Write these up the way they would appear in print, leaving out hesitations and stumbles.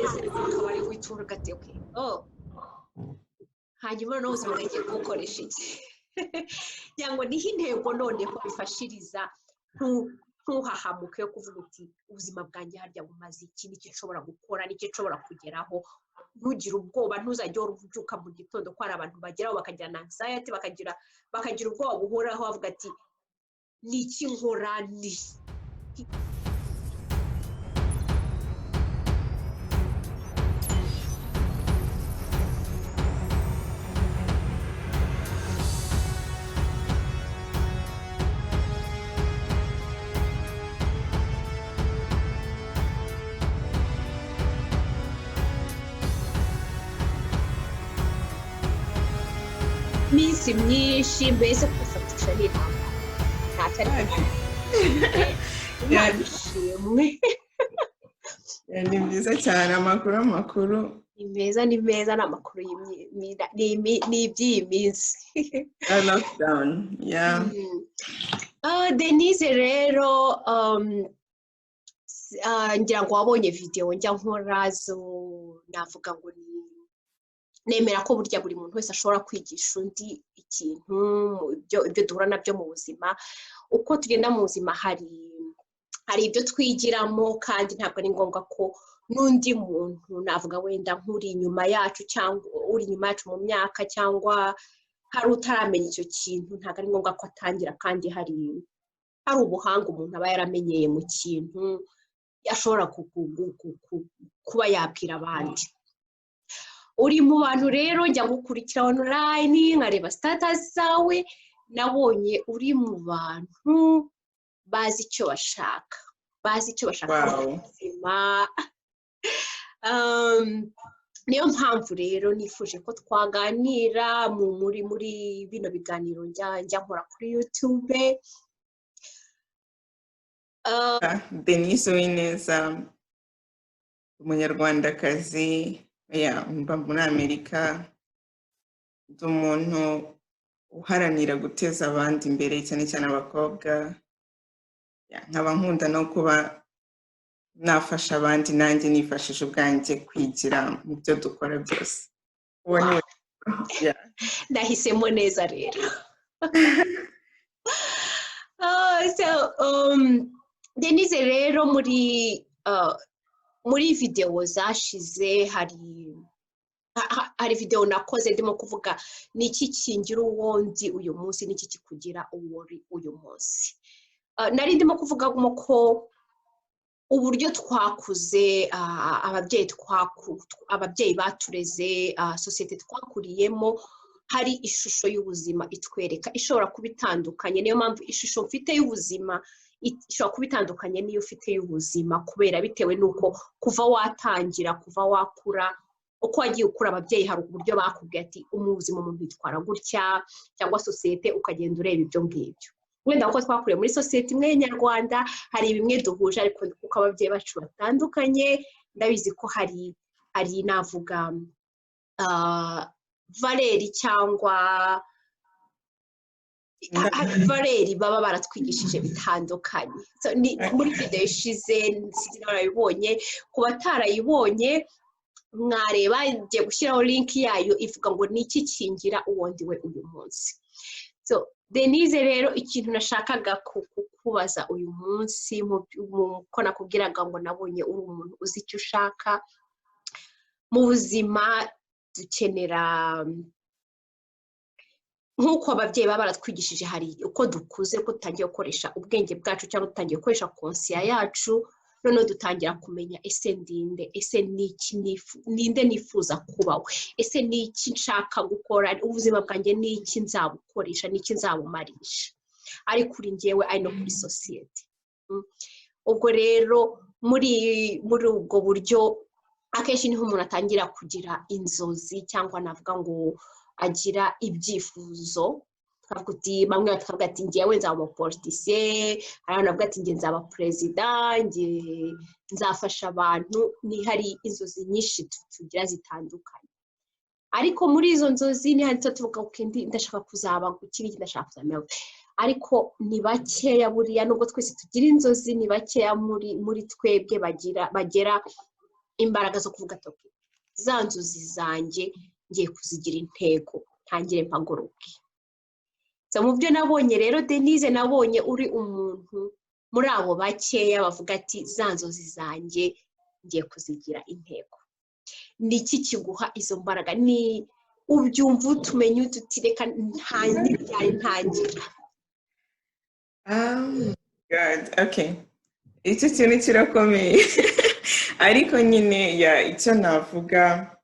Ukaba ari witura ugati okay oh hanyuma noneho ubuzima bwagiye kubukoresha iki cyangwa niho intego noneho bifashiriza ntuhahamuke yo kuvuga uti ubuzima bwanjye harya bumaze iki, n'icyo nshobora gukora, n'icyo nshobora kugeraho. Ntugire ubwoba, ntuzajye uhora ubyuka mu gitondo ko hari abantu bageraho bakagira na anxiety, bakagira ubwoba buhoraho, bavuga ati ni iki nkora ni minsi myinshi mbese kufatisha n'intambara ntacyo ariko nabishimwe. Ni byiza cyane amakuru ni meza, ni meza, ni amakuru ni iby'iyi minsi lockdown. Yeah. Denise rero ngira ngo wabonye video njya nkora zo, navuga ngo ni nemera ko burya buri muntu wese ashobora kwigisha undi ikintu, ibyo duhura nabyo mu buzima. Uko tugenda mu buzima hari ibyo twigiramo, kandi ntabwo ari ngombwa ko n'undi muntu navuga wenda nk'uri inyuma yacu cyangwa uri inyuma yacu mu myaka cyangwa hari utaramenya icyo kintu, ntabwo ari ngombwa ko atangira, kandi hari ubuhanga umuntu aba yaramenyeye mu kintu ashobora kuba yabwira abandi. Uri mu bantu rero njya gukurikira online nkareba status zawe, nabonye uri mu bantu bazi icyo bashaka, bazi icyo bashaka mu buzima. Niyo mpamvu rero nifuje ko twaganira muri bino biganiro njya nkora kuri YouTube. Denise Uwineza, umunyarwandakazi, mba muri Amerika, ndi umuntu uharanira guteza abandi imbere, cyane cyane abakobwa. Nkaba nkunda no kuba nafasha abandi, nanjye nifashije ubwanjye kwigira mu byo dukora byose. Nahisemo neza rero. Denise rero muri video zashize hari video nakoze ndimo kuvuga niki kingira uwondi uyu munsi, niki kikugira uwori uyu munsi. Nari ndimo kuvuga ko uburyo twakuze, ababyeyi batureze, sosiyete twakuriyemo, hari ishusho y'ubuzima itwereka ishobora kuba itandukanye. Niyo mpamvu ishusho mfite y'ubuzima ishobora kuba itandukanye n'iyo ufite y'ubuzima, kubera bitewe n'uko kuva watangira, kuva wakura, uko wagiye ukura, ababyeyi hari uburyo bakubwiye ati ubuzima umuntu yitwara gutya, cyangwa sosiyete ukagenda ureba ibyo ngibyo. Wenda kuko twakuriye muri sosiyete imwe y'Inyarwanda, hari bimwe duhuje, ariko kuko ababyeyi bacu batandukanye, ndabizi ko hari navuga valeri cyangwa valeri baba baratwigishije bitandukanye. So, ni muri video ishize sinzi narayibonye, ku batarayibonye mwareba, ngiye gushyiraho link yayo ivuga ngo niki kingira uwondi we uyu munsi. So Denise rero ikintu nashakaga kukubaza uyu munsi, ko nakubwiraga ngo nabonye uri umuntu uzi icyo ushaka mu buzima, dukenera nk'uko ababyeyi baba baratwigishije, hari uko dukuze ko dutangiye gukoresha ubwenge bwacu cyangwa dutangiye gukoresha konsiya yacu, noneho dutangira kumenya ese ndinde, ese niki ninde nifuza kubaho, ese niki nshaka gukora, ubuzima bwanjye niki nzabukoresha, niki nzabumarisha, ari kuri njyewe ari no kuri sosiyete. Ubwo rero muri ubwo buryo akenshi niho umuntu atangira kugira inzozi, cyangwa navuga ngo agira ibyifuzo. Bamwe bakavuga ati ngewe nzaba umupolitisiye, hari abantu bavuga ati nge nzaba perezida, nge nzafasha abantu. Ni hari inzozi nyinshi tugira zitandukanye, ariko muri izo nzozi ni hari tuvuga ko ndashaka kuzaba iki, ndashaka kuzamera, ariko ni bakeya buriya, nubwo twese tugira inzozi, ni bakeya muri twebwe bagera Imbaraga zo kuvuga ati: "Okay, za nzozi zanjye ngiye kuzigira intego, ntangire mpaguruke." So, mu byo nabonye rero, Denise, nabonye uri umuntu muri abo bakeya bavuga ati: "Za nzozi zanjye ngiye kuzigira intego." Ni iki kiguha izo mbaraga? Ni ubyumva utumenya ututi reka ntangire ntangira? God, okay. Icyo kintu kirakomeye, ariko nyine ya icyo navuga,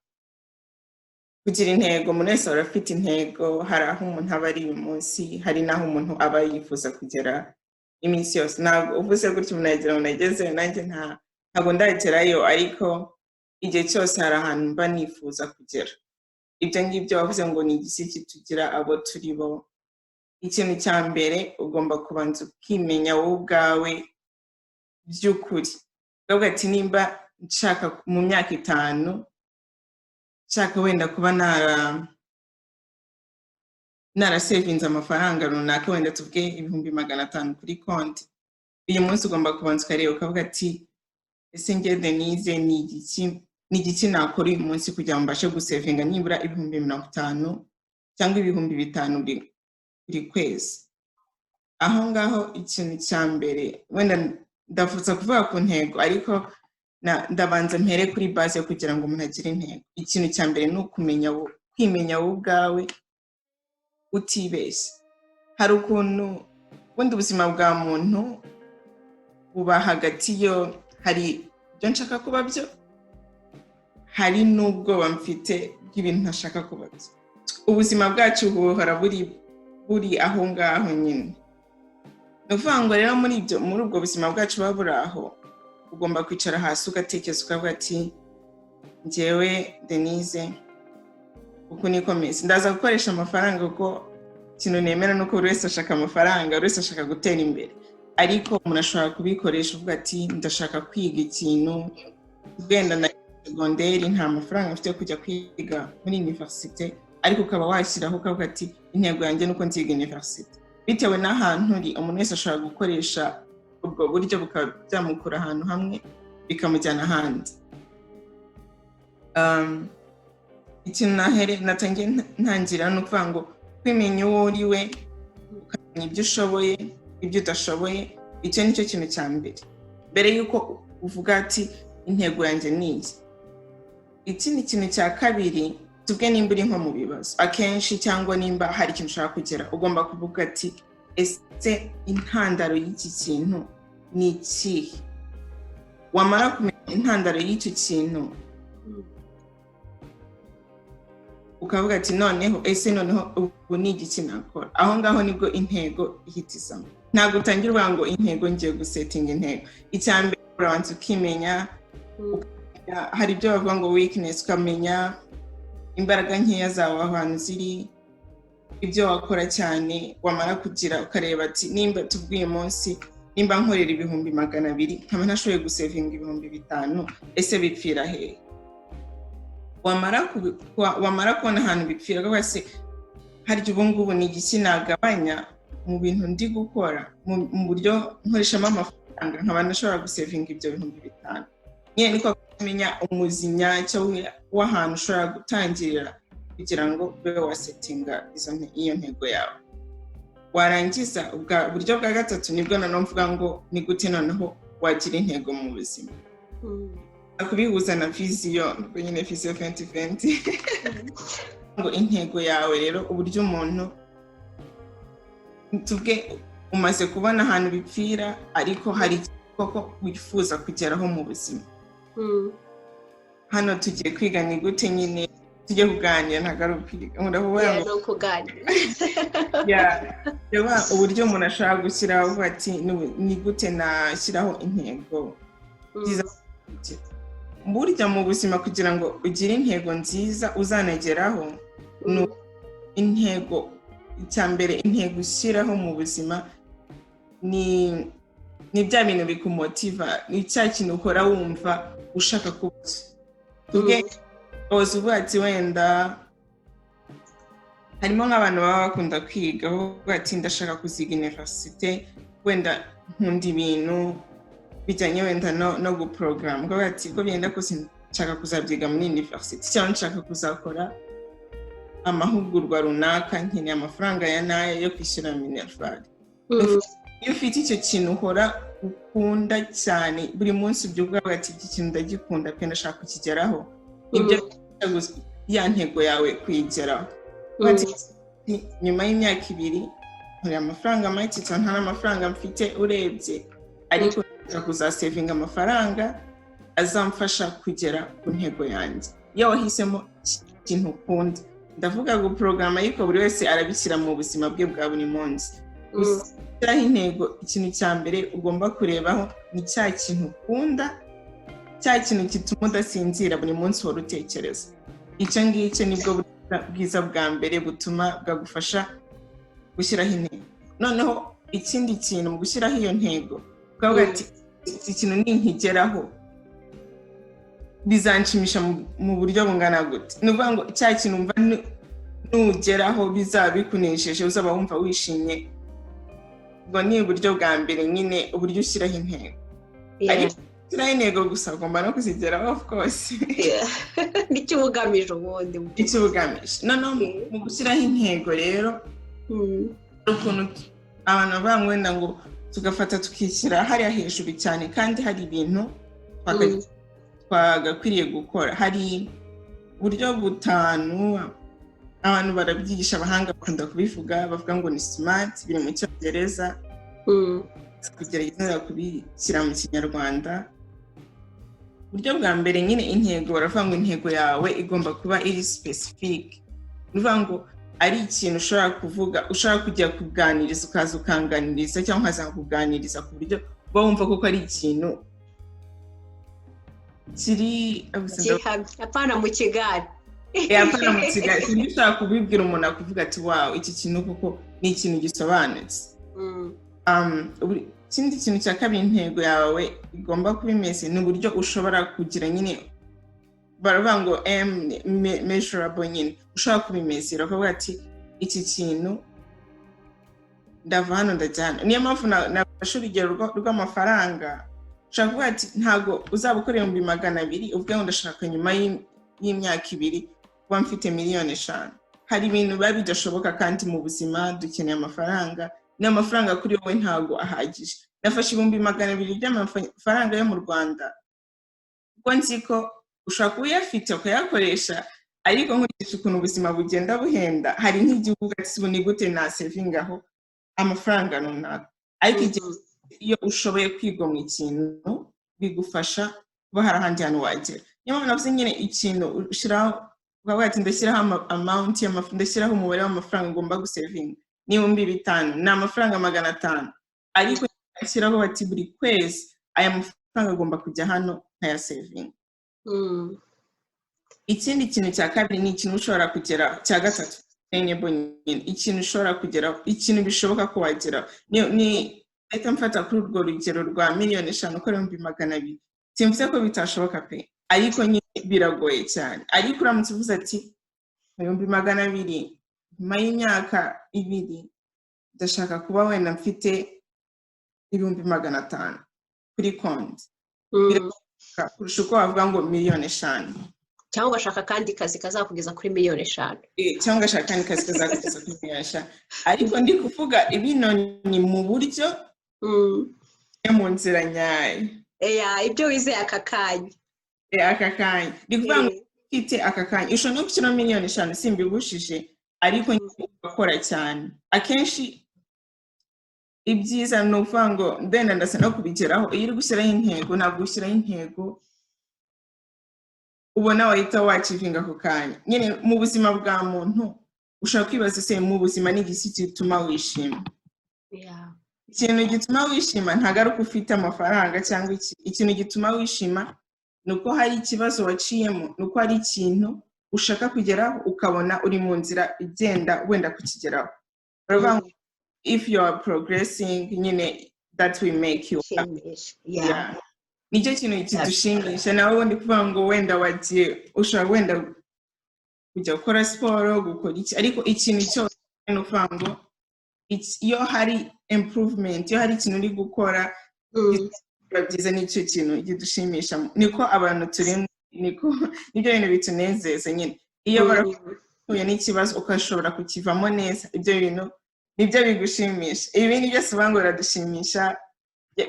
kugira intego, umuntu wese aba afite intego. Hari aho umuntu aba ari uyu munsi, hari n'aho umuntu aba yifuza kugera iminsi yose. Ntabwo uvuze gutya umuntu yagira ngo nagezeyo, nanjye ntabwo ndagerayo, ariko igihe cyose hari ahantu mba nifuza kugera. Ibyo ngibyo wavuze ngo ni igiki kitugira abo turi bo? Ikintu cya mbere, ugomba kubanza ukimenya wowe ubwawe by'ukuri, ukavuga ati: "Nimba nshaka mu myaka 5, nshaka wenda kuba narasevinze amafaranga runaka, wenda tuvuge 500,000 kuri konti uyu munsi," ugomba kubanza ukareba ukavuga ati: "Ese njye Denise ni igiki nakora uyu munsi kugira ngo mbashe gusevinga nibura 50,000 cyangwa 5000 buri kwezi?" Aho ngaho ikintu cya mbere, wenda ndavuza kuvuga ku ntego, ariko ndabanza mpere kuri base yo kugira ngo umuntu agire intego. Ikintu cya mbere ni ukumenya kwimenya wowe ubwawe utibeshye. Hari ukuntu ubundi ubuzima bwa muntu buba hagati yo hari ibyo nshaka kuba byo, hari n'ubwoba mfite bw'ibintu ntashaka kuba byo. Ubuzima bwacu buhora buri aho ngaho nyine. Ni ukuvuga ngo rero muri ibyo, muri ubwo buzima bwacu buba buri aho, ugomba kwicara hasi ugatekereza, ukavuga ati: "Njyewe Denise, uku niko meze, ndaza gukoresha amafaranga," kuko ikintu nemera ni uko buri wese ashaka amafaranga, buri wese ashaka gutera imbere. Ariko umuntu ashobora kubikoresha uvuga ati: "Ndashaka kwiga ikintu, wenda na segonderi nta mafaranga mfite yo kujya kwiga muri université," ariko ukaba washyiraho ukavuga ati: "Intego yanjye ni uko nziga université." Bitewe n'ahantu uri, umuntu wese ashobora gukoresha ubwo buryo, bukaba byamukura ahantu hamwe bikamujyana ahandi. Ikintu nahere natangiye ntangira ni ukuvuga ngo kwimenya uwo uri we, ukamenya ibyo ushoboye, ibyo udashoboye. Icyo ni cyo kintu cya mbere mbere y'uko uvuga ati: "Intego yanjye ni iyi." Ikindi kintu cya kabiri, tuvuge nimba uri nko mu bibazo akenshi, cyangwa nimba hari ikintu ushaka kugera, ugomba kuvuga ati: "Ese intandaro y'iki kintu ni ikihe?" Wamara kumenya intandaro y'icyo kintu, ukavuga ati: "Noneho ese noneho ubu ni igiki nakora?" Aho ngaho nibwo intego ihita izamo. Ntabwo utangira uvuga ngo intego, ngiye gusetinga intego. Icya mbere urabanza ukimenya. Hari ibyo bavuga ngo weakness, ukamenya imbaraga nkeya zawe ahantu ziri, ibyo wakora cyane. Wamara kugira, ukareba ati: "Nimba tuvuge uyu munsi nimba nkorera 200,000, nkaba ntashoboye gusevinga 5000, ese bipfira hehe?" Wamara kubona ahantu bipfira, ukavuga: "Se harya ubu ngubu ni igiki nagabanya mu bintu ndi gukora, mu buryo nkoreshamo amafaranga, nkaba ntashobora gusevinga ibyo 5000?" Nyine niko kumenya umuzi nyacyo w'ahantu ushobora gutangirira kugira ngo ube wasetinga iyo ntego yawe. Warangiza, uburyo bwa gatatu nibwo noneho mvuga ngo ni gute noneho wagira intego mu buzima, kubihuza na vision, ubwo nyine vision 2020, ngo intego yawe rero, uburyo umuntu, tuvuge umaze kubona ahantu bipfira, ariko hari koko wifuza kugeraho mu buzima. Hano tugiye kwiga ni gute nyine tujye kuganira, ntabwo ari ukwiga, nkunda kuvuga ngo ni ukuganira. Uburyo umuntu ashobora gushyiraho, avuga ati: "Ni gute nashyiraho intego nziza?" Burya mu buzima, kugira ngo ugire intego nziza uzanageraho, ni intego, icya mbere intego ushyiraho mu buzima ni bya bintu bikumotiva, ni cya kintu ukora wumva ushaka kuba. Tuvuge uvuga ati wenda harimo nk'abantu baba bakunda kwiga, bavuga ati: "Ndashaka kuziga université, wenda nkunda ibintu bijyanye wenda no guporogaramu," ukavuga ati: "Uko bigenda kose Nshaka kuzabyiga muri university, cyangwa nshaka kuzakora amahugurwa runaka, nkeneye amafaranga ya n'aya yo kwishyura minerval. Iyo ufite icyo kintu uhora ukunda cyane, buri munsi ubyuka ukavuga ati: "Iki kintu ndagikunda pe, ndashaka kukigeraho," nibyo ya ntego yawe kuyigeraho. Nyuma y'imyaka 2 nkorera amafaranga make cyane, nta n'amafaranga mfite urebye, ariko nshaka kuzasevinga amafaranga azamfasha kugera ku ntego yanjye. Iyo wahisemo ikintu ukunda, ndavuga guporogaramu, ariko buri wese arabishyira mu buzima bwe bwa buri munsi. Gushyiraho intego, ikintu cya mbere ugomba kurebaho ni cya kintu ukunda, cya kintu gituma udasinzira, buri munsi uhora utekereza. Icyo ngicyo nibwo bwiza bwa mbere butuma bwagufasha gushyiraho intego. Noneho ikindi kintu mu gushyiraho iyo ntego, ukavuga ati: "Iki kintu ninkigeraho bizanshimisha mu buryo bungana gute?" Ni ukuvuga ngo cya kintu wumva nugeraho bizaba bikunejeje, uzaba wumva wishimye. Ubwo ni uburyo bwa mbere nyine, uburyo ushyiraho intego. Ariko gushyiraho intego gusa, ugomba no kuzigeraho, of course. Nicyo uba ugamije ubundi. Icyo uba ugamije. Noneho mu gushyiraho intego rero, ukuntu abantu bavuga wenda ngo tugafata tukishyira hariya hejuru cyane, kandi hari ibintu twagakwiriye gukora. Hari uburyo butanu abantu barabyigisha, abahanga bakunda kubivuga, bavuga ngo ni SMART, biri mu Cyongereza, kugerageza kubishyira mu Kinyarwanda. Uburyo bwa mbere nyine, intego, baravuga ngo intego yawe igomba kuba iri specific, ni ukuvuga ngo ari ikintu ushobora kuvuga, ushobora kujya kuganiriza, ukaza ukanganiriza cyangwa ukaza kuganiriza, ku buryo uba wumva koko ari ikintu kiri Apana mu kigare. Apana mu kigare. Ku buryo ushobora kubibwira umuntu akuvuga ati: "Wow, iki kintu koko ni ikintu gisobanutse." Ikindi kintu cya kabiri intego yawe igomba kuba imeze ni uburyo ushobora kugira nyine, baravuga ngo M, measurable nyine, ushobora kubimezera, ukavuga ati: "Iki kintu ndava hano ndajya hano." Niyo mpamvu nafashe urugero rw'amafaranga. Ushobora kuvuga ati ntabwo uzaba ukora 200,000 uvuge ngo ndashaka nyuma y'imyaka 2 kuba mfite miliyoni 5. Hari ibintu biba bidashoboka, kandi mu buzima dukeneye amafaranga. Ni amafaranga kuri wowe ntabwo ahagije. Nafashe 200,000 by'amafaranga yo mu Rwanda, kuko nzi ko ushobora kuba uyafite ukayakoresha, ariko nkurikije ukuntu ubuzima bugenda buhenda, hari nk'igihugu ati: "Ubu ni gute nasevingaho amafaranga runaka?" Ariko igihe iyo ushoboye kwigomwa ikintu, bigufasha kuba hari ahandi hantu wagera. Niyo mpamvu navuze nyine ikintu ushyiraho, ukavuga ati: "Ndashyiraho amount, ndashyiraho umubare w'amafaranga ngomba gusevinga." Ni 5,000, ni amafaranga 500, ariko ashyiraho bati: "Buri kwezi aya mafaranga agomba kujya hano nkayasevinga." Ikindi kintu cya kabiri ni ikintu ushobora kugeraho. Cya gatatu nyine, ikintu ushobora kugeraho, ikintu bishoboka ko wageraho. Ni reka mfata kuri urwo rugero rwa miliyoni 5 ukora 200,000. Simvuze ko bitashoboka pe, ariko nyine biragoye cyane. Ariko uramutse uvuze ati: "200,000, nyuma y'imyaka 2 ndashaka kuba wenda mfite 500,000 kuri konti," kurusha uko wavuga ngo miliyoni 5. Cyangwa ugashaka akandi kazi kazakugeza kuri miliyoni 5. Cyangwa ugashaka akandi kazi kazakugeza kuri miliyoni 5. Ariko ndi kuvuga ibino ni mu buryo mu nzira nyayo. Ibyo wizeye aka kanya. Aka kanya, ni ukuvuga ngo ufite aka kanya ushobora no gushyiraho miliyoni 5, simbigushije, ariko ugakora cyane. Akenshi ibyiza ni ukuvuga ngo ndenda ndasa no kubigeraho. Iyo uri gushyiraho intego, ntabwo ushyiraho intego ubona wahita wakivinga ako kanya. Nyine mu buzima bwa muntu ushobora kwibaza: se mu buzima ni igiki gituma wishima? Ikintu gituma wishima ntabwo ari uko ufite amafaranga cyangwa iki. Ikintu gituma wishima ni uko hari ikibazo waciyemo, ni uko hari ikintu ushaka kugeraho, ukabona uri mu nzira igenda wenda kukigeraho. Baravuga ngo if you are progressing nyine, that will make you happy. Nicyo kintu kidushimisha. Nawe ubundi kuvuga ngo wenda wagiye, ushobora wenda kujya gukora siporo, gukora iki, ariko ikintu cyose ni ukuvuga ngo iyo hari improvement, iyo hari ikintu uri gukora, biba byiza. Nicyo kintu kidushimisha, niko abantu turi. Niko nibyo bintu bitunezeza nyine. Iyo barahuye n'ikibazo ukashobora kukivamo neza, ibyo bintu nibyo bigushimisha. Ibindi byose uvuga ngo biradushimisha,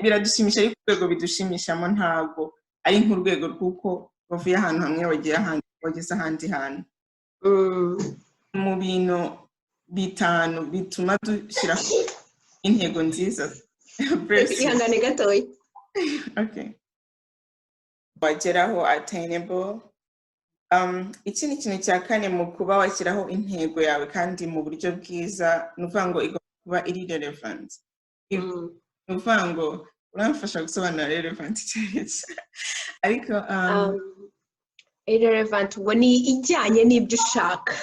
biradushimisha, ariko urwego bidushimishamo ntabwo ari nk'urwego rw'uko bavuye ahantu hamwe bagera ahandi, bageze ahandi hantu. Mu bintu bitanu bituma dushyira intego nziza. Ihangane gatoya. Okay. Wageraho, attainable. Ikindi kintu cya kane mu kuba washyiraho intego yawe kandi mu buryo bwiza, ni ukuvuga ngo igomba kuba iri relevant. Ni ukuvuga ngo, uramfasha gusobanura relevant cyane, ariko Relevant ubwo ni ijyanye n'ibyo ushaka.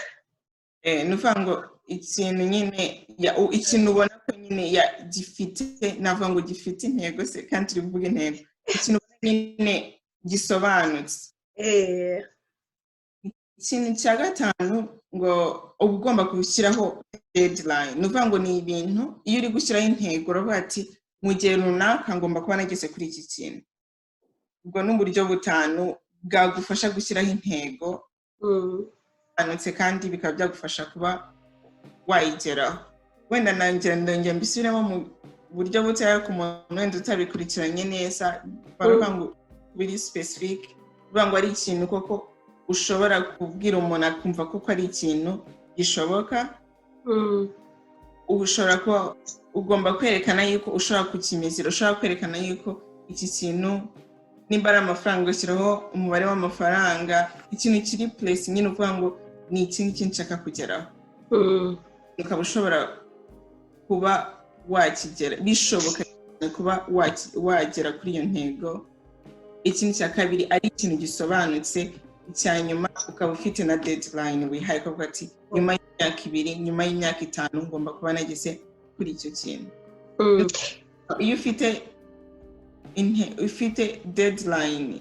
Ni ukuvuga ngo ikintu nyine, ikintu ubona ko nyine gifite, navuga ngo gifite intego se, kandi turi kuvuga intego, ikintu ubona nyine gisobanutse. Ikintu cya gatanu ngo uba ugomba gushyiraho deadline. Ni ukuvuga ngo ni ibintu, iyo uri gushyiraho intego uravuga ati: "Mu gihe runaka ngomba kuba nageze kuri iki kintu." Ubwo ni uburyo butanu bwagufasha gushyiraho intego busobanutse kandi bikaba byagufasha kuba wayigeraho. Wenda nangira ndongera mbisubiremo mu buryo butoya ku muntu wenda utabikurikiranye neza. Baravuga ngo biri specific, bivuga ngo ari ikintu koko ushobora kubwira umuntu akumva koko ari ikintu gishoboka. Ushobora kuba ugomba kwerekana yuko ushobora kukimizira, ushobora kwerekana yuko iki kintu, nimba ari amafaranga, ugashyiraho umubare w'amafaranga, ikintu kiri precise nyine, uvuga ngo ni iki ngiki nshaka kugeraho, ukaba ushobora kuba wakigera, bishoboka kuba wagera kuri iyo ntego. Ikindi cya kabiri, ari ikintu gisobanutse. Icya nyuma, ukaba ufite na deadline wihaye, ukavuga ati: "Nyuma y'imyaka 2, nyuma y'imyaka 5 ngomba kuba nageze kuri icyo kintu." Iyo ufite deadline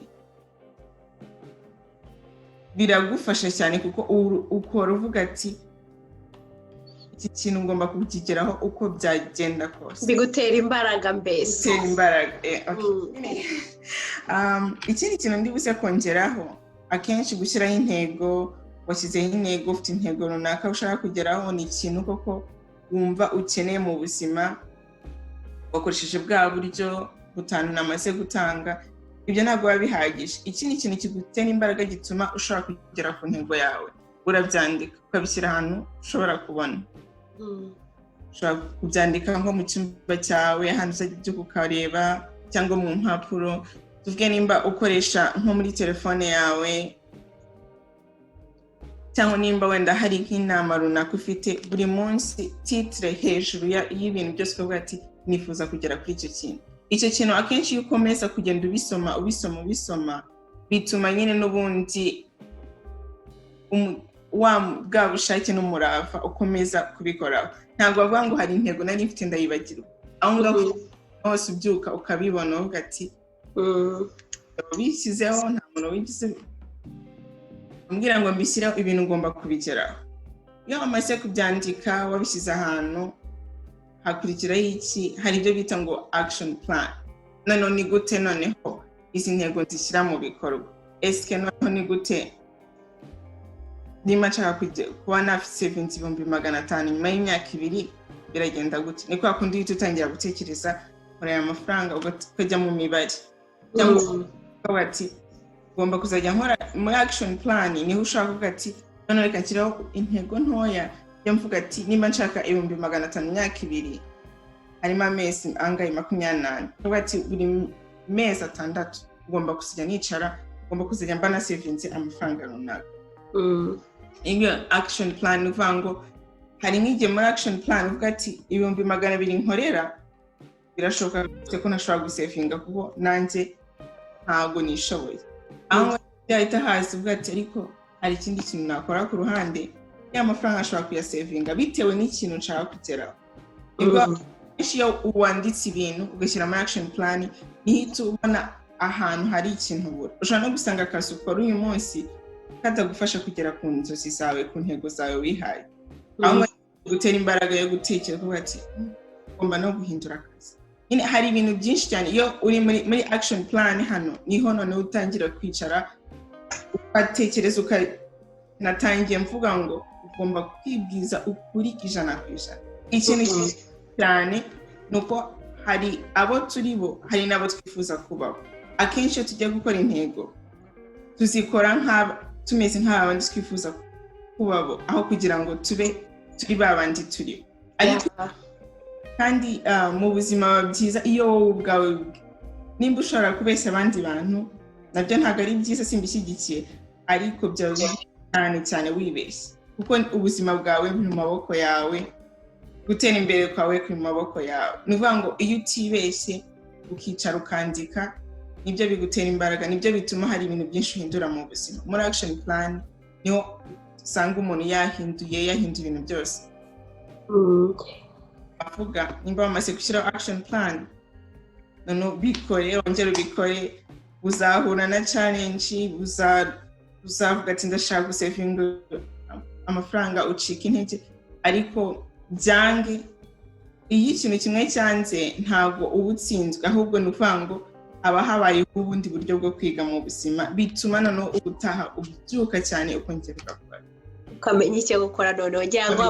biragufasha cyane, kuko ukora uvuga ati: "Iki kintu ngomba kukigeraho uko byagenda kose." Bigutera imbaraga mbese. Bigutera imbaraga. Ikindi kintu ndi buze kongeraho, akenshi gushyiraho intego, washyizeho intego, ufite intego runaka ushaka kugeraho, ni ikintu koko wumva ukeneye mu buzima, wakoresheje bwa buryo butanu namaze gutanga, ibyo ntabwo biba bihagije. Ikindi kintu kigutera imbaraga gituma ushobora kugera ku ntego yawe, urabyandika ukabishyira ahantu ushobora kubona. Ushobora kubyandika nko mu cyumba cyawe, ahantu uzajya ubyuka ukareba, cyangwa mu mpapuro. Tuvuge nimba ukoresha nko muri telefone yawe, cyangwa nimba wenda hari nk'inama runaka ufite buri munsi, titre hejuru y'ibintu byose ukavuga ati: "Nifuza kugera kuri icyo kintu." Icyo kintu akenshi iyo ukomeza kugenda ubisoma, ubisoma, ubisoma, bituma nyine n'ubundi wa bwa bushake n'umurava ukomeza kubikoraho. Ntabwo bavuga ngo hari intego nari mfite ndayibagirwa. Aho ngaho hose ubyuka ukabibona, uvuga ati: "Bishyizeho, nta muntu wigeze umbwira ngo mbishyireho, ibintu ngomba kubigeraho." Iyo wamaze kubyandika, wabishyize ahantu, hakurikiraho iki? Hari ibyo bita ngo action plan. Noneho ni gute noneho izi ntego nzishyira mu bikorwa? Esike noneho ni gute, niba nshaka kuba nafite savings 500,000 nyuma y'imyaka 2, biragenda gute? Ni kwa kundi uhita utangira gutekereza, aya amafaranga, ukajya mu mibare, cyangwa ukavuga ati: "Ngomba kuzajya nkora." Muri action plan niho ushobora kuvuga ati: "Noneho reka nshyiraho intego ntoya yo mvuga ati: nimba nshaka 500,000 mu myaka 2, harimo amezi angahe? 24." Uvuga ati: "Buri mezi 6 ngomba kuzajya nicara, ngomba kuzajya mba na savinze amafaranga runaka." Iyo action plan, ni ukuvuga ngo hari nk'igihe muri action plan uvuga ati: "200,000 nkorera, birashoboka ko ntashobora gusevinga kuko nanjye ntabwo nishoboye." Aho byahita haza uvuga ati: "Ariko hari ikindi kintu nakora ku ruhande, ya mafaranga ashobora kuyasevinga bitewe n'ikintu nshaka kugeraho." Nibwo akenshi iyo wanditse ibintu ugashyira muri action plan, niho uhita ubona ahantu hari ikintu ubura. Ushobora no gusanga akazi ukora uyu munsi katagufasha kugera ku nzozi zawe, ku ntego zawe wihaye. Aho gutera imbaraga yo gutekereza, kuvuga ati: "Ngomba no guhindura akazi." Nyine hari ibintu byinshi cyane iyo uri muri action plan. Hano niho noneho utangira kwicara. Ugatekereza, natangiye mvuga ngo ugomba kwibwiza ukuri 100%. Ikintu cyane ni uko hari abo turi bo, hari n'abo twifuza kubaho. Akenshi iyo tugiye gukora intego, tuzikora tumeze nk'abandi twifuza kubabo, aho kugira ngo tube turi ba bandi turi. Ariko kandi mu buzima byiza iyo wowe ubwawe, nimba ushobora kubeshya abandi bantu, nabyo ntabwo ari byiza, simbishyigikiye, ariko byaba cyane cyane wibeshye, kuko ubuzima bwawe buri mu maboko yawe, gutera imbere kwawe kuri mu maboko yawe. Ni ukuvuga ngo iyo utibeshye, ukicara ukandika, nibyo bigutera imbaraga, nibyo bituma hari ibintu byinshi uhindura mu buzima. Muri action plan niho usanga umuntu yahinduye ibintu byose. Avuga nimba bamaze gushyiraho action plan, noneho bikore, wongere ubikore. Uzahura na challenge, uzavuga ati: "Ndashaka gusevinga amafaranga," ucika intege, ariko byange. Iyo ikintu kimwe cyanze, ntabwo uba utsinzwe, ahubwo ni ukuvuga ngo haba habayeho ubundi buryo bwo kwiga mu buzima, bituma noneho ubutaha ubyuka cyane, ukongera ugakora. Ukamenya icyo gukora. Noneho ngira ngo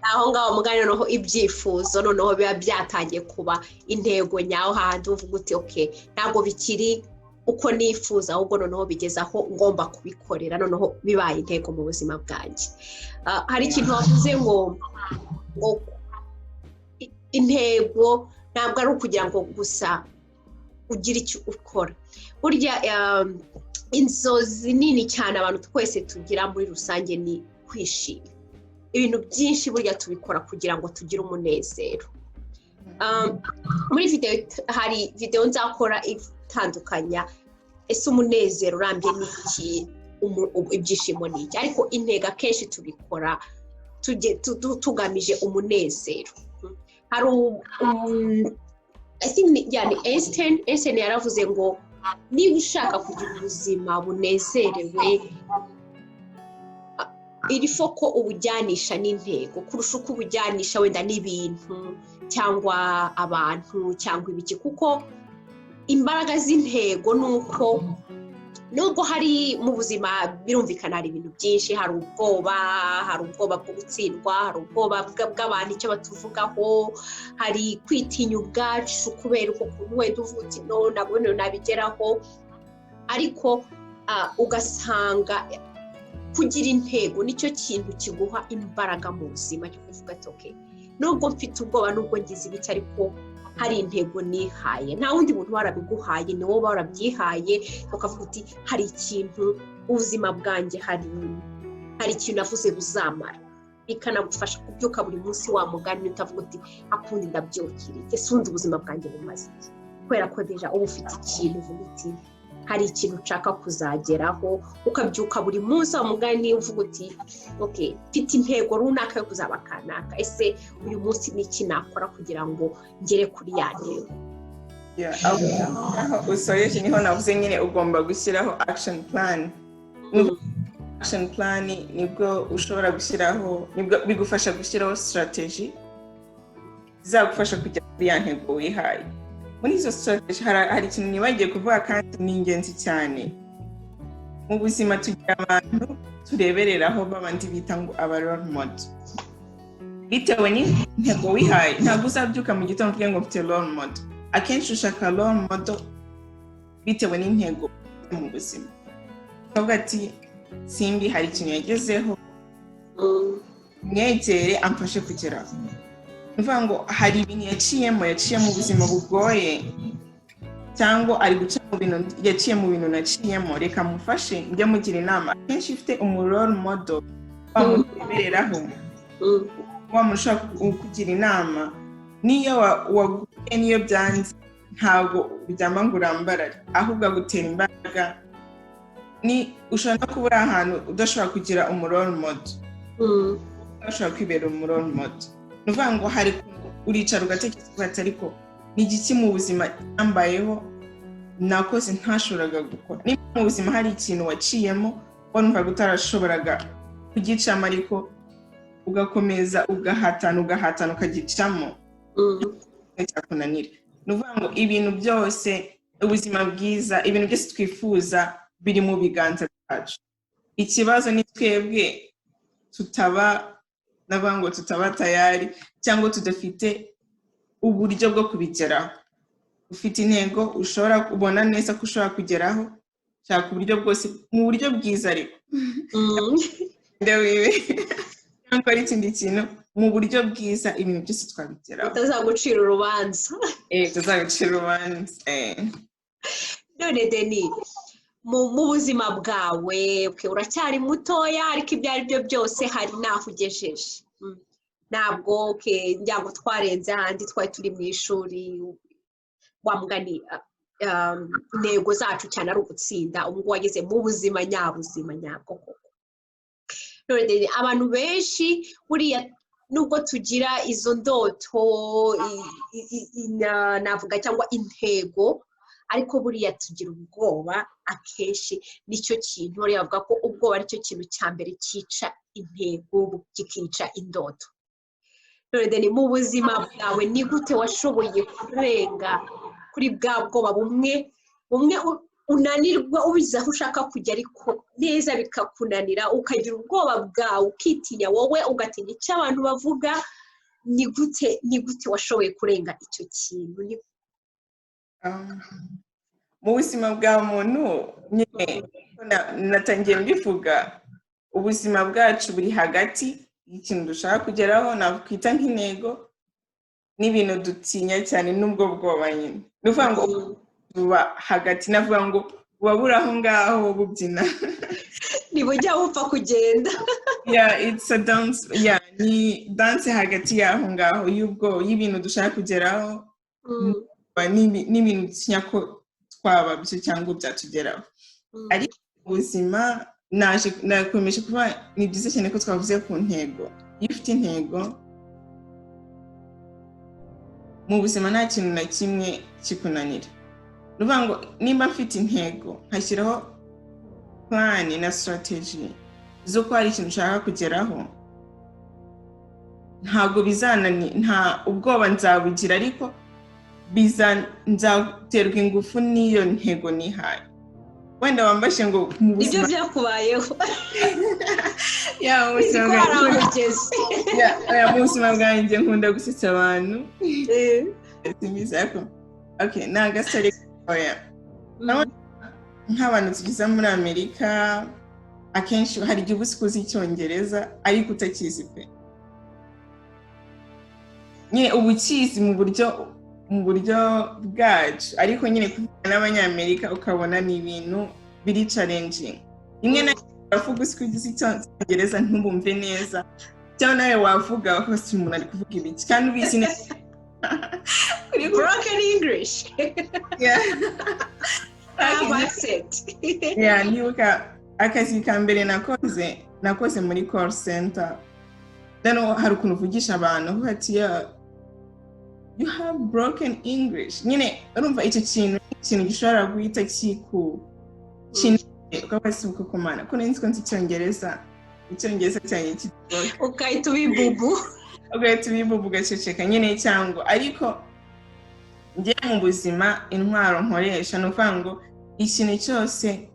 aho ngaho mugani, noneho ibyifuzo noneho biba byatangiye kuba intego nyawo, hahandi uvuga uti: "Okay, ntabwo bikiri uko nifuza, ahubwo noneho bigeze aho ngomba kubikorera, noneho bibaye intego mu buzima bwanjye." Hari ikintu wavuze ngo intego ntabwo ari ukugira ngo gusa ugire icyo ukora. Burya inzozi nini cyane abantu twese tugira muri rusange ni kwishima. Ibintu byinshi burya tubikora kugira ngo tugire umunezero. Muri videwo, hari videwo nzakora itandukanya ese umunezero urambye ni iki, ibyishimo ni iki. Ariko intego akenshi tubikora tugamije umunezero. Hari, yani, Einstein yaravuze ngo niba ushaka kugira ubuzima bunezerewe, il faut ko ubujyanisha n'intego kurusha uko ubujyanisha wenda n'ibintu cyangwa abantu cyangwa ibiki, kuko imbaraga z'intego ni uko nubwo hari mu buzima, birumvikana, hari ibintu byinshi, hari ubwoba bwo gutsindwa, hari ubwoba bw'abantu icyo batuvugaho, hari kwitinya ubwacu kubera uko kuntu wenda uvuga uti: "No, ntabwo nabigeraho." Ariko ugasanga kugira intego nicyo kintu kiguha imbaraga mu buzima cyo kuvuga ati: "Okay, nubwo mfite ubwoba, nubwo ngize ibiki, ariko hari intego nihaye." Nta wundi muntu warabiguhaye, ni wowe warabyihaye, ukavuga uti: "Hari ikintu ubuzima bwanjye, hari ikintu navuze buzamara." Bikanagufasha kubyuka buri munsi, wa mugani, utavuga uti: "Akundi ndabyukira ese ubundi ubuzima bwanjye bumaze iki?" Kubera ko déjà uba ufite ikintu uvuga uti: "Hari ikintu nshaka kuzageraho." Ukabyuka buri munsi, wa mugani, uvuga uti: "Okay, mfite intego runaka yo kuzaba kanaka. Ese uyu munsi ni iki nakora kugira ngo ngere kuri ya ntego?" Aho usoreje niho navuze nyine ugomba gushyiraho action plan. Action plan nibwo ushobora gushyiraho, nibwo bigufasha gushyiraho strategy zizagufasha kugera kuri ya ntego wihaye. Muri izo strategy hari ikintu nibagiye kuvuga kandi ni ingenzi cyane. Mu buzima tugira abantu turebereraho, babandi bita ngo aba role model. Bitewe n'intego wihaye, ntabwo uzabyuka mu gitondo uvuge ngo mfite role model. Akenshi ushaka role model bitewe n'intego mu buzima, ukavuga ati: "Simbi hari ikintu yagezeho, mwegere amfashe kugeraho." Ni ukuvuga ngo hari ibintu yaciyemo, yaciye mu buzima bugoye, cyangwa ari guca mu bintu, yaciye mu bintu naciyemo, reka mufashe, njye mugira inama. Akenshi ufite umu role model wamurebereraho, wa muntu ushobora kugira inama, niyo waguye, niyo byanze, ntabwo uryama ngo urambarare, ahubwo agutera imbaraga. Ni ushobora no kuba uri ahantu udashobora kugira umu role model, udashobora kwibera umu role model. Ni ukuvuga ngo hari uricara ugatekereza ukavuga ati: "Ariko ni igiki mu buzima cyambayeho nakoze ntashoboraga gukora?" Niba mu buzima hari ikintu waciyemo wumvaga utarashoboraga kugicamo, ariko ugakomeza ugahatana, ugahatana, ukagicamo, cyakunanira. Ni ukuvuga ngo ibintu byose, ubuzima bwiza, ibintu byose twifuza. Biri mu biganza byacu. Ikibazo ni twebwe tutaba, navuga ngo tutaba tayari cyangwa tudafite uburyo bwo kubigeraho. Ufite intego ushobora kubona neza ko ushobora kugeraho, shaka uburyo bwose mu buryo bwiza, ariko wibe cyangwa ari ikindi kintu, mu buryo bwiza ibintu byose twabigeraho. Utazagucira urubanza. Utazagucira urubanza. None Deni, mu buzima bwawe uracyari mutoya, ariko ibyo ari byo byose hari n'aho ugejeje. Ntabwo ngo twarenze ahandi twari turi mu ishuri, wa mugani, intego zacu cyane ari ugutsinda. Ubu ngubu wageze mu buzima nyabuzima nyabwo koko. None abantu benshi buriya, nubwo tugira izo ndoto, navuga, cyangwa intego, ariko buriya tugira ubwoba akenshi. Nicyo kintu buriya bavuga ko ubwoba aricyo kintu cya mbere cyica intego, kikica indoto. None ni mu buzima bwawe, ni gute washoboye kurenga kuri bwa bwoba bumwe bumwe unanirwa ubizi aho ushaka kujya, ariko neza bikakunanira, ukagira ubwoba bwawe, ukitinya wowe, ugatinya icyo abantu bavuga? Ni gute washoboye kurenga icyo kintu? Mu buzima bwa muntu nyine, natangiye mbivuga, ubuzima bwacu buri hagati y'ikintu dushaka kugeraho nakwita nk'intego n'ibintu dutinya cyane, n'ubwo bwoba nyine. Ni ukuvuga ngo buba hagati, navuga ngo buba buri aho ngaho bubyina. Ntibujya bupfa kugenda. Yeah, it's a dance. Yeah, ni dance hagati y'aho ngaho y'ubwo y'ibintu dushaka kugeraho n'ibintu dutinya ko twaba byo cyangwa byatugeraho. Ariko ubuzima, naje nakomeje kuba, ni byiza cyane ko twavuze ku ntego. Iyo ufite intego mu buzima, nta kintu na kimwe kikunanira. Ni ukuvuga ngo nimba mfite intego, nkashyiraho plan na strategy z'uko hari ikintu nshaka kugeraho, ntabwo bizanani, nta ubwoba nzabugira, ariko nzaterwa ingufu n'iyo ntego nihaye. Wenda wambashe ngo mu Ibyo buzima byakubayeho. Yeah, mu uzi buzima ko hari aho bwanjye ugeze. Yeah, oya, mu buzima bwanjye nkunda gusetsa abantu. Simbizi, ariko okay, ni agasore, oya. Nk'abantu tugeze muri Amerika, akenshi hari igihe uba uzi ko uzi Icyongereza ariko utakizi pe. Nyine uba ukizi mu buryo bwacu, ariko nyine kuvugana n'Abanyamerika ukabona ni ibintu biri challenging. Rimwe na rimwe uravuga uzi ko uzi Icyongereza, ntubumve neza, cyangwa nawe wavuga hose umuntu ari kuvuga ibiki kandi ubizi neza. Broken English. Yeah. Have accent. Yeah, nibuka akazi ka mbere nakoze muri call center. Then hari ukuntu uvugisha abantu uvuga ati: "Yeah, you have broken English." Nyine urumva icyo kintu ni ikintu gishobora guhita kiku ukaba si uko kumana ko nzi ko nzi Icyongereza, Icyongereza cyanjye kitoroka. Ugahita ubibubu. Ugahita ubibubu, ugaceceka nyine. Cyangwa ariko njye mu buzima intwaro nkoresha ni ukuvuga ngo ikintu cyose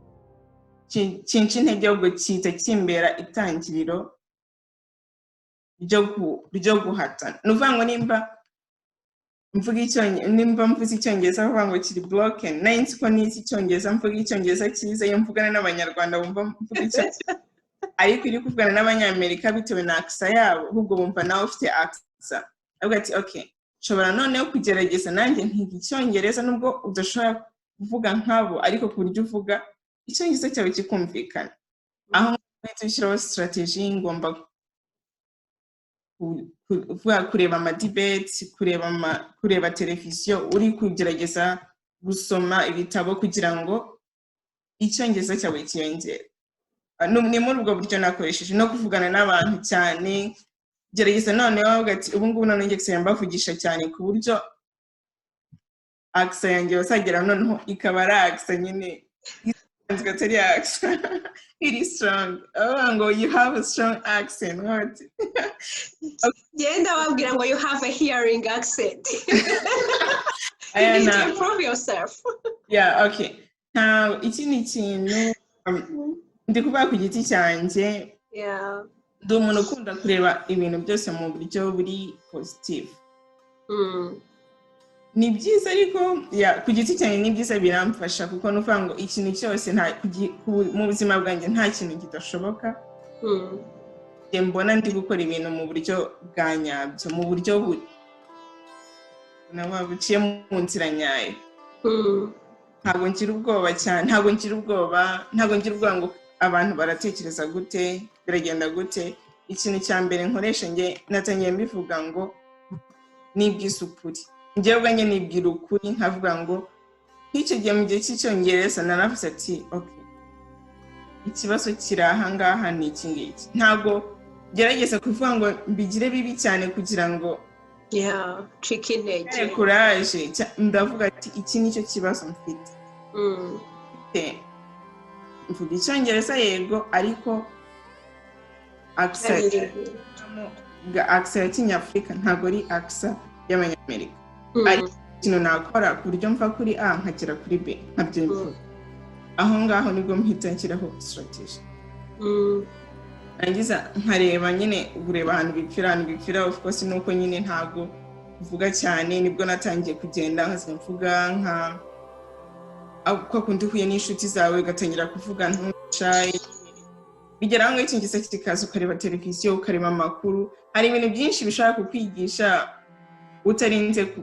kinca intege ahubwo gihita kimbera itangiriro ryo guhatana. Ni ukuvuga ngo nimba mvuze Icyongereza bavuga ngo kiri broken, nari nzi ko nizi Icyongereza, mvuga Icyongereza cyiza. Iyo mvugana n'Abanyarwanda bumva mvuga Icyongereza, ariko iyo uri kuvugana n'Abanyamerika, bitewe na accent yabo, ahubwo bumva nawe ufite accent. Avuga ati: "Okay, nshobora noneho kugerageza nanjye nkiga Icyongereza," nubwo udashobora kuvuga nkabo, ariko ku buryo uvuga Icyongereza cyawe kikumvikana. Aho uhita ushyiraho strategy, ngomba kureba amadebate, kureba televiziyo, uri kugerageza gusoma ibitabo kugira ngo Icyongereza cyawe cyiyongere. Ni muri ubwo buryo nakoresheje no kuvugana n'abantu cyane, gerageza noneho bavuga ati: "Ubu ngubu noneho ngiye gusigaye mbavugisha cyane," ku buryo accent yanjye bazagera noneho ikaba ari accent nyine isanzwe, atari accent iri strong. Bavuga ngo: "You have a strong accent." What? Genda babwira ngo: "You have a hearing accent, you Aya need to improve yourself." Yeah, okay. Nta ikindi kintu ndi kuvuga ku giti cyanjye. Ndi umuntu ukunda kureba ibintu byose mu buryo buri positive. Ni byiza, ariko ku giti cyanjye ni byiza, biramfasha, kuko ni ukuvuga ngo ikintu cyose mu buzima bwanjye nta kintu kidashoboka. Njye mbona ndi gukora ibintu mu buryo bwa nyabyo, mu buryo buciye mu nzira nyayo. Ntabwo ngira ubwoba cyane, ntabwo ngira ubwoba ngo abantu baratekereza gute, biragenda gute. Ikintu cya mbere nkoresha, njye natangiye mbivuga ngo nibwiza ukuri. Njyewe ubwanjye nibwira ukuri, nkavuga ngo nk'icyo gihe, mu gihe cy'Icyongereza, naravuze ati: "Ok, ikibazo kiri aha ngaha, ni iki ngiki." Ntabwo ngerageza kuvuga ngo mbigire bibi cyane kugira ngo Cika intege. Kuraje. Ndavuga ati: "Iki nicyo kibazo mfite." Mvuga Icyongereza yego, ariko accent ya Kinyafurika ntabwo ari accent y'Abanyamerika. Ariko ikintu nakora ku buryo mva kuri A nkagera kuri B nkabyimvura, aho ngaho nibwo mpita nshyiraho strategy. Narangiza nkareba nyine, ureba ahantu bipfira. Of course nuko nyine ntabwo mvuga cyane. Nibwo natangiye kugenda nkazajya mvuga, nka kwa kundi uhuye n'inshuti zawe ugatangira kuvuga ntushaye. Bigera aho ngaho icyongereza kikaza, ukareba televiziyo, ukareba amakuru. Hari ibintu byinshi bishobora kukwigisha utarinze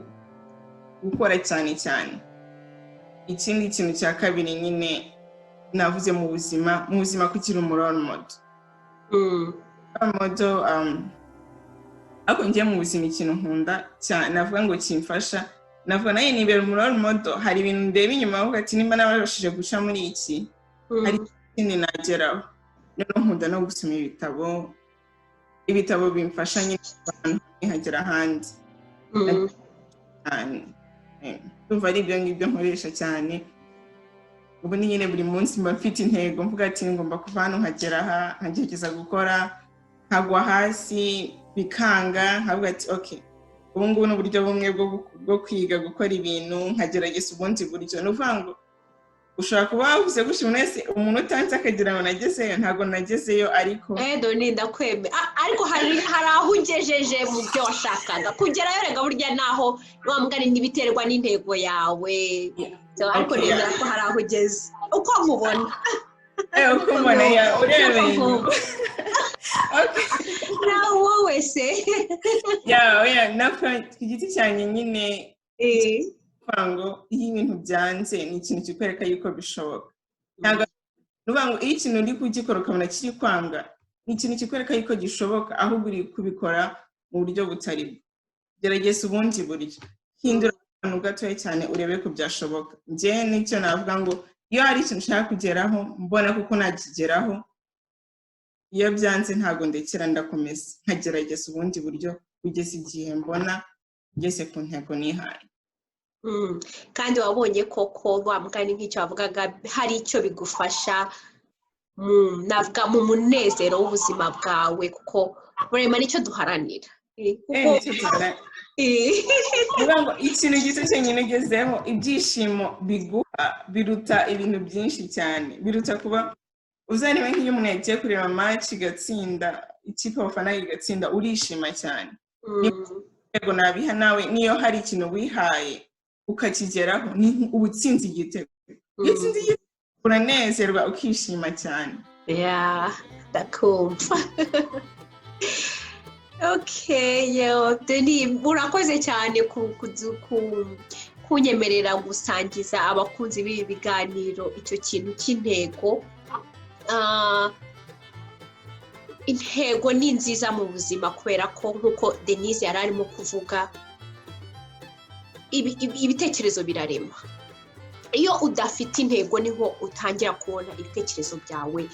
gukora cyane cyane. Ikindi kintu cya kabiri nyine navuze mu buzima, kugira umu role model. Role model, ariko njye mu buzima ikintu nkunda cyane, navuga ngo kimfasha, navuga nawe nibera umu role model. Hari ibintu ndeba inyuma avuga ati: "Nimba nabashije guca muri iki, hari ikindi nageraho." Noneho nkunda no gusoma ibitabo. Ibitabo bimfasha nyine ahantu nkagera ahandi cyane. Ndumva ari ibyo ngibyo nkoresha cyane. Ubu ni nyine buri munsi mba mfite intego, mvuga ati: "Ngomba kuva hano nkagera aha." Nkagerageza gukora, nkagwa hasi bikanga, nkavuga ati: "Ok, ubu ngubu ni uburyo bumwe bwo kwiga gukora ibintu," nkagerageza ubundi buryo. Ni ukuvuga ngo ushobora kuba wavuze gutya, umuntu wese, umuntu utanze akagira ngo nagezeyo. Ntabwo nagezeyo, ariko Edo ni ndakwemera. Ariko hari aho ugejeje mu byo washakaga kugerayo. Rega burya naho wa mugani n'ibiterwa n'intego yawe. So, ariko nemera ko hari aho ugeze uko nkubona. Uko mbona, urebeye inyuma. Okay. Nawe wowe se? Yeah, nako ku giti cyanjye nyine, kuvuga ngo iyo ibintu byanze ni ikintu kikwereka yuko bishoboka. Ntabwo ni ukuvuga ngo iyo ikintu uri kugikora ukabona kiri kwanga, ni ikintu kikwereka yuko gishoboka, ahubwo uri kubikora mu buryo butari bwo. Gerageza ubundi buryo, hindura akantu gatoya cyane, urebe ko byashoboka. Njye nicyo navuga ngo iyo hari ikintu ushaka kugeraho, mbona kuko nakigeraho, iyo byanze ntabwo ndekera, ndakomeza nkagerageza ubundi buryo kugeza igihe mbona ngeze ku ntego nihaye. Kandi wabonye koko, wa mugani nk'icyo wavugaga, hari icyo bigufasha navuga mu munezero w'ubuzima bwawe, kuko burema nicyo duharanira. Kuko Nicyo kuvuga ngo ikintu gito cyonyine ugezeho, ibyishimo biguha biruta ibintu byinshi cyane, biruta kuba uzareba nk'iyo umuntu yagiye kureba match igatsinda, ikipe abafana igatsinda, urishima cyane. Yego, nabiha nawe, niyo hari ikintu wihaye ukakigeraho, ni uba utsinze igitego. Iyo utsinze igitego uranezerwa, ukishima cyane. Yeah, ndakumva. Okay, yo, Denis, urakoze cyane kunyemerera gusangiza abakunzi b'ibi biganiro icyo kintu cy'intego. Intego ni nziza mu buzima, kubera ko nk'uko Denise yari arimo kuvuga, ibitekerezo birarema. Iyo udafite intego niho utangira kubona ibitekerezo byawe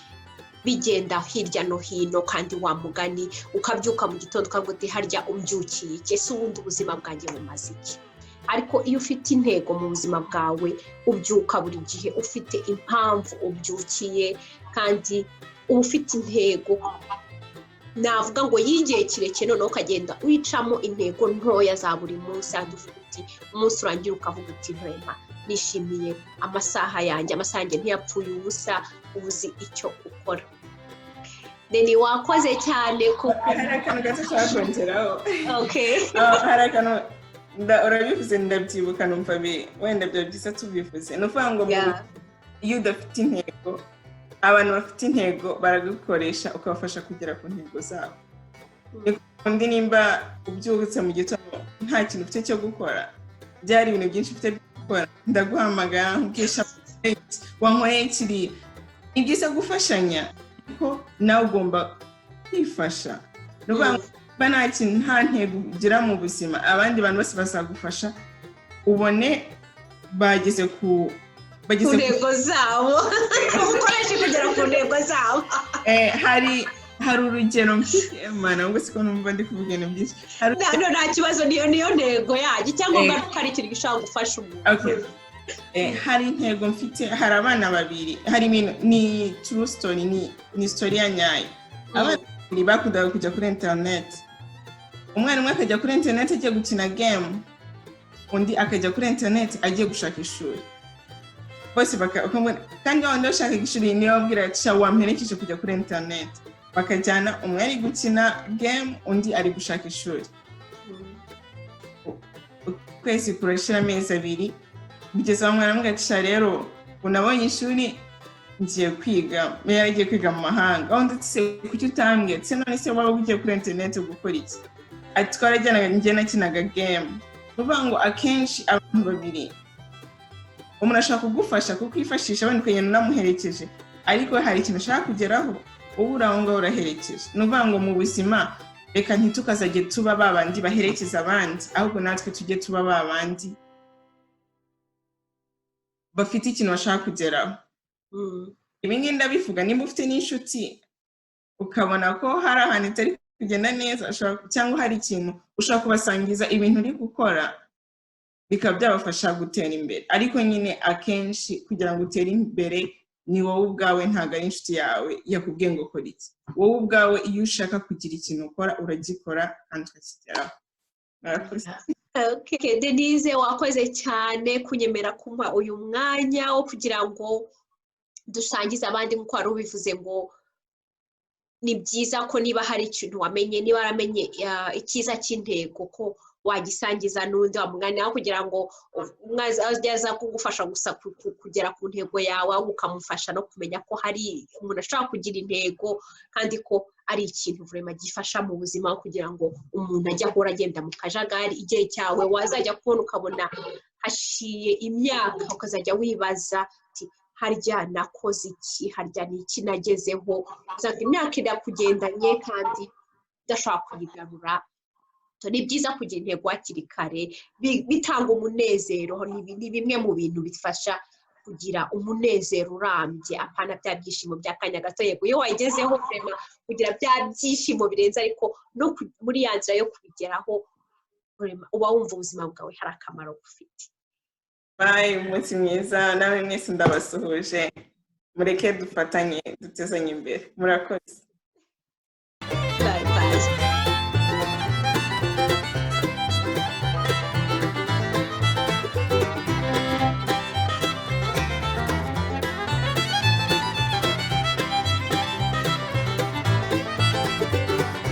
bigenda hirya no hino, kandi wa mugani ukabyuka mu gitondo ukavuga uti: "Harya umbyukiye iki? Ese ubundi ubuzima bwanjye bumaze iki?" Ariko iyo ufite intego mu buzima bwawe, ubyuka buri gihe ufite impamvu ubyukiye, kandi uba ufite intego, navuga ngo y'igihe kirekire, noneho ukagenda wicamo intego ntoya za buri munsi, ahandi uvuga uti umunsi urangira ukavuga uti: "Ntema Nishimiye amasaha yanjye, amasaha yanjye ntiyapfuye ubusa. Uba uzi icyo ukora. Deni, wakoze cyane kuko Hari akantu gato nshaka kongeraho. Okay. Hari akantu urabivuze ndabyibuka, numva wenda byaba byiza tubivuze. Ni ukuvuga ngo iyo udafite intego, abantu bafite intego baragukoresha, ukabafasha kugera ku ntego zabo. Undi nimba ubyutse mu gitondo nta kintu ufite cyo gukora, byari ibintu byinshi ufite byo gukora, ndaguhamagara nkubwisha wankoreye kiriya. Ni byiza gufashanya, ariko nawe ugomba kwifasha. Ni ukuvuga ngo niba nta kintu, nta ntego ugira mu buzima, abandi bantu bose bazagufasha, ubone bageze ku ku bageze ku ntego zabo, ukoreshe kugera ku ntego zabo. Hari urugero mfite, mana, ubwo siko numva ndi kuvuga ibintu byinshi. Hari No, nta kibazo, niyo ntego yanjye. Icyangombwa ni uko hari ikintu gishobora gufasha umuntu. Okay. Hari intego mfite. Hari abana babiri, hari ibintu, ni true story, ni story ya nyayo. Abana babiri bakundaga kujya kuri internet. Umwana umwe akajya kuri internet agiye gukina game, undi akajya kuri internet agiye gushaka ishuri. Bose kandi wa wundi washakaga ishuri niwe wabwira ati: "Sha, wamperekeje kujya kuri internet." Bakajyana, umwe ari gukina game, undi ari gushaka ishuri. Ukwezi kurashira, amezi 2, kugeza aho umwana aramubwira ati: "Sha rero unabonye ishuri, ngiye kwiga." Yari agiye kwiga mu mahanga. Aho ndetse kuki utambwiye? Ati: "None se waba ugiye kuri internet gukora iki?" Ati: "Twarajyanaga, njye nakinaga game." Ni ukuvuga ngo akenshi abantu babiri, umuntu ashobora kugufasha kukwifashisha, wenda ukagenda unamuherekeje, ariko hari ikintu ushaka kugeraho, uba uri aho ngaho uraherekeje. Ni ukuvuga ngo mu buzima reka ntitukazajye tuba ba bandi baherekeza abandi, ahubwo natwe tujye tuba ba bandi bafite ikintu bashaka kugeraho. Ibi ngibi ndabivuga nimba ufite n'inshuti, ukabona ko hari ahantu itari kugenda neza, cyangwa hari ikintu ushobora kubasangiza ibintu uri gukora, bikaba byabafasha gutera imbere. Ariko nyine akenshi kugira ngo utere imbere ni wowe ubwawe, ntabwo ari inshuti yawe yakubwiye ngo kora iki. Wowe ubwawe iyo ushaka kugira ikintu ukora, uragikora kandi ukakigeraho. Murakoze. Okay, Denise, wakoze cyane kunyemera kumpa uyu mwanya wo kugira ngo dusangize abandi. Nk'uko wari ubivuze ngo ni byiza ko niba hari ikintu wamenye, niba waramenye icyiza cy'intego, ko wagisangiza n'undi wamugani, aho kugira ngo umwe ajye aza kugufasha gusa kugera ku ntego yawe, ahubwo ukamufasha no kumenya ko hari umuntu ashobora kugira intego, kandi ko ari ikintu vraiment gifasha mu buzima, kugira ngo umuntu ajye ahora agenda mu kajagari. Igihe cyawe wazajya kubona ukabona hashiye imyaka, ukazajya wibaza uti: "Harya nakoze iki? Harya ni iki nagezeho?" Usanga imyaka irakugendanye kandi udashobora kuyigarura. So, ni byiza kugira intego hakiri kare, bitanga umunezero. Ni bimwe mu bintu bifasha kugira umunezero urambye, apana bya byishimo by'akanya gato. Yego, iyo wayigezeho vraiment kugira bya byishimo birenze, ariko no muri ya nzira yo kubigeraho, vraiment uba wumva ubuzima bwawe hari akamaro bufite. Bye, umunsi mwiza nawe. Mwese ndabasuhuje. Mureke dufatanye dutezanye imbere. Murakoze. Bye.